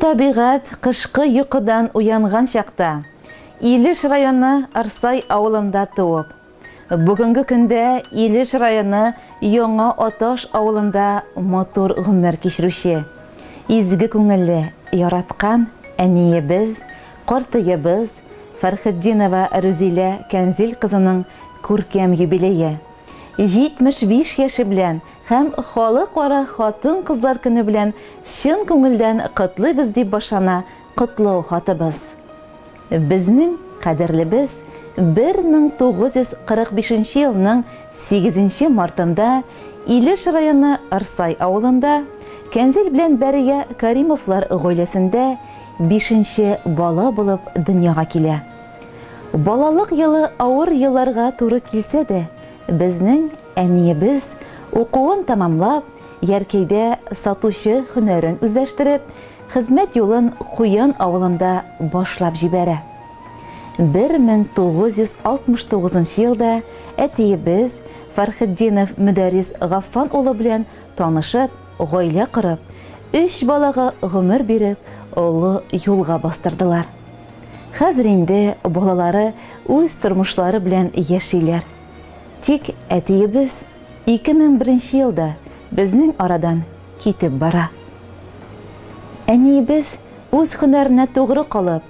табигать кышкы йокыдан уянган чакта, Илеш районы Арсай авылында туып, бүгенге көндә Илеш районы Яңа Аташ авылында матур гомер кичерүче, изге күңелле, яраткан әниебез, картыебыз Фәрхетдинова Рүзилә Кәнзил кызының күркәм юбилее, 75 яше белән һәм Халыкара хатын-кызлар көне белән чын күңелдән котлыйбыз дип башлана котлау хатыбыз. Безнең кадерлебез 1945 елның сигезенче мартында Илеш районы Арсай авылында Кәнзил белән Бәрия Каримовлар гаиләсендә бишенче бала булып дөньяга килә. Балалык елы авыр елларга туры килсә дә, безнең әниебез укуын тәмамлап, Яркәйдә сатучы һөнәрен үзләштереп, хезмәт юлын Куян авылында башлап җибәрә. 1969 елда әтиебез Фәрхетдинов Мөдәррис Гаффан улы белән танышып, гаилә корып, өч балага гомер биреп, олы юлга бастырдылар. Хәзер инде балалары үз тормышлары белән яшиләр. Тик әтиебез 2001 елда безнең арадан китеп бара. Әниебез үз һөнәренә тугры калып,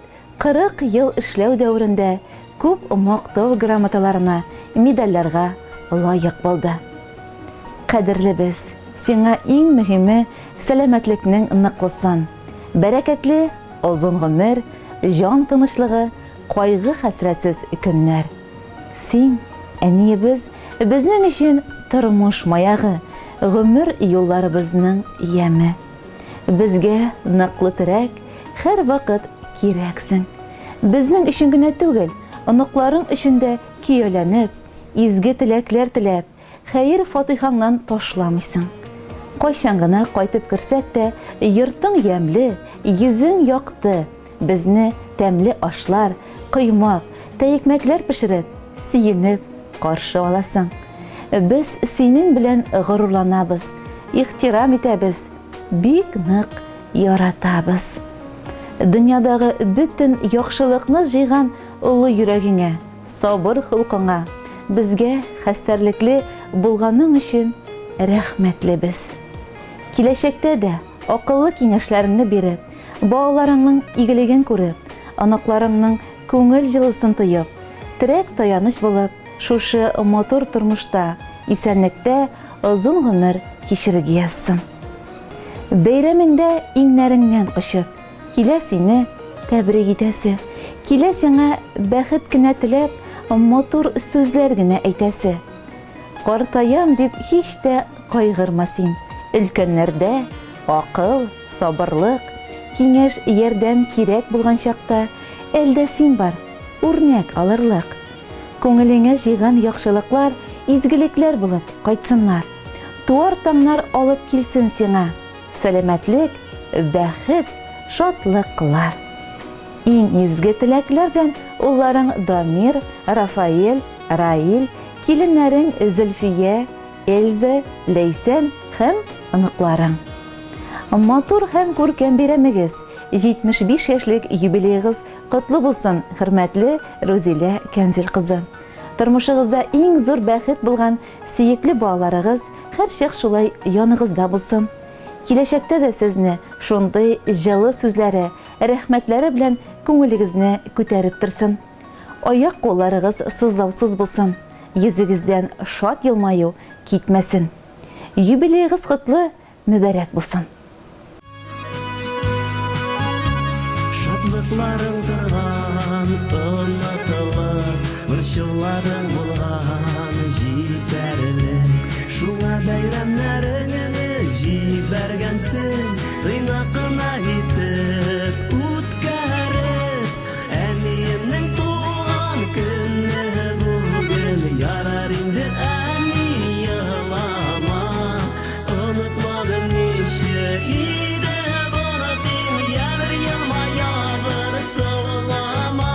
40 ел эшләү дәверендә күп Мактау грамоталарына, медальләргә лаек булды. Кадерлебез, сиңа иң мөһиме сәламәтлекнең ныклысын, бәрәкәтле озын гомер, җан тынычлыгы, кайгы-хәсрәтсез көннәр. Син, әниебез, безнең өчен тормыш маягы, гомер юлларыбызның яме. Безгә ныклы терәк, һәрвакыт кирәксең. Безнең өчен генә түгел, оныкларың өчен дә көяләнеп, изге теләкләр теләп, хәер-фатыйхаңнан ташламыйсың. Кайчан гына кайтып керсәк тә, йортың ямьле, йөзең якты, безне тәмле ашлар, коймак, тәекмәкләр пешереп, сөенеп каршы аласың. Без синең белән горурланабыз, ихтирам итәбез, бик нык яратабыз. Дөньядагы бөтен яхшылыкны җыйган олы йөрәгеңә, сабыр холкыңа, безгә хәстәрлекле булганың өчен рәхмәтлебез. Киләчәктә дә акыллы киңәшләреңне биреп, балаларыңның игелеген күреп, оныкларыңның күңел җылысын тоеп, терәк-таяныч булып, шушы матур тормышта, исәнлектә озын гомер кичерергә язсын. Бәйрәмеңдә иңнәреңнән кочып, килә сине тәбрик итәсе, килә сиңа бәхет кенә теләп, матур сүзләр генә әйтәсе. Картаям дип һич тә кайгырма син, өлкәннәрдә акыл, сабырлык, киңәш, ярдәм кирәк булган чакта, әлдә син бар, үрнәк алырлык. Күңелеңә җыйган яхшылыклар изгелекләр булып кайтсыннар. Туар таңнар алып килсен сиңа сәламәтлек, бәхет, шатлыклар. Иң изге теләкләр белән улларың Дамир, Рафаэль, Раил, киленнәрең Зөлфия, Эльза, Ләйсән һәм оныкларың. Матур һәм күркәм бәйрәмегез, 75 яшьлек юбилеегыз котлы булсын, хөрмәтле Рузилә Кәнзил кызы. Тормышыгызда иң зур бәхет булган сөекле балаларыгыз һәрчак шулай яныгызда булсын. Киләчәктә дә сезне шундый җылы сүзләре, рәхмәтләре белән күңелегезне күтәреп торсын. Аяк-кулларыгыз сызлаусыз булсын, йөзегездән шат елмаю китмәсен. Юбилеегыз котлы, мөбарәк булсын! Шатлыкларың торган онытылып, борчуларың булган җитәрлек. Шуңа бәйрәмнәреңне җибәргәнсең, тыйнак кына итеп үткәреп. Әниемнең туган көне бүген, ярар инде, әни, елама. Онытмадым ничек иде бары тик, я бер елмая, бер сызлама.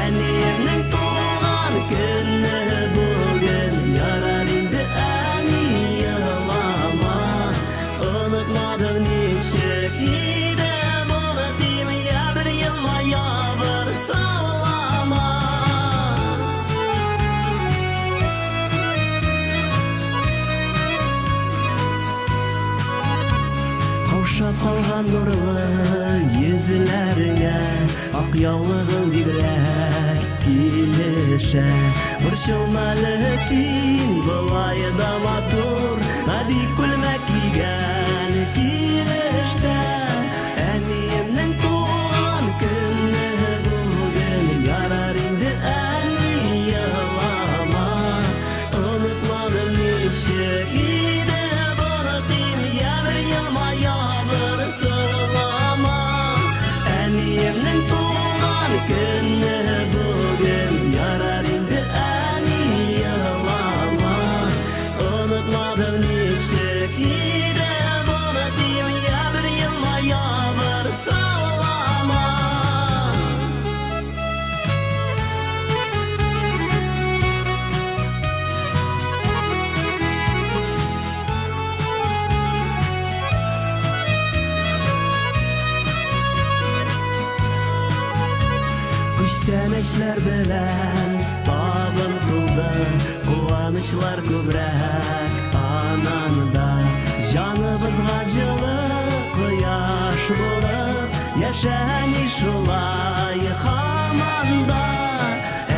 Әниемнең туган көне бүген, ярар инде, әни, елама. Онытмадым ничек иде. Охшап калган нурлы йөзләреңә, ак яулыгың бигрәк килешә. Борчылма әле син, болай да матур, гади күлмәк кигән килештә. Әниемнең туган көне бүген, ярар инде, әни, елама. Онытмадым, ничек иде булып, я бер елмая, бер сылама. Әниемнең туган көне бүген, ярар инде, әни, елама. Онытмадым, ничек иде булып, я бер елмая, бер сылама. Күчтәнәчләр белән табын тулды, куанычлар күбрәк ананда. Җаныбызга җылы кояш булып, яшә, әни, шулай һаман да.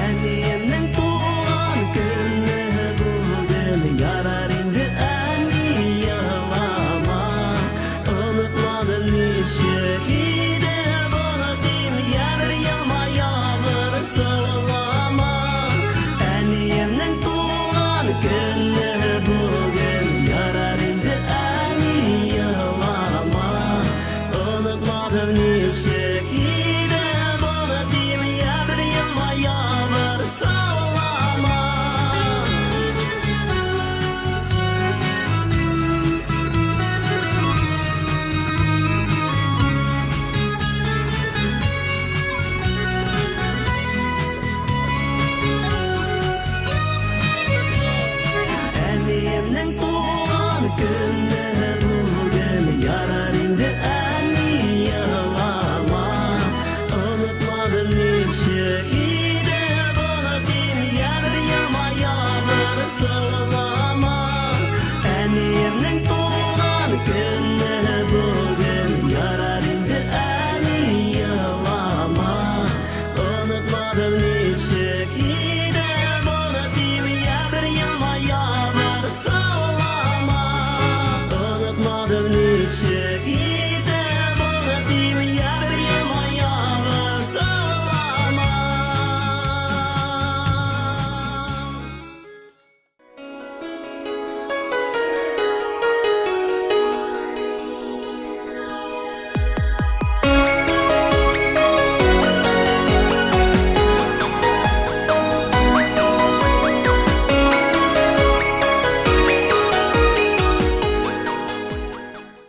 Әниемнең туган көне бүген, ярар инде, әни, елама. Онытмадым, ничек иде булып, я бер елмая, бер сылама. Әниемнең туган көне бүген, ярар инде, әни, елама. Онытмадым, ничек иде булып, я бер елмая, бер сылама. Әниемнең туган көне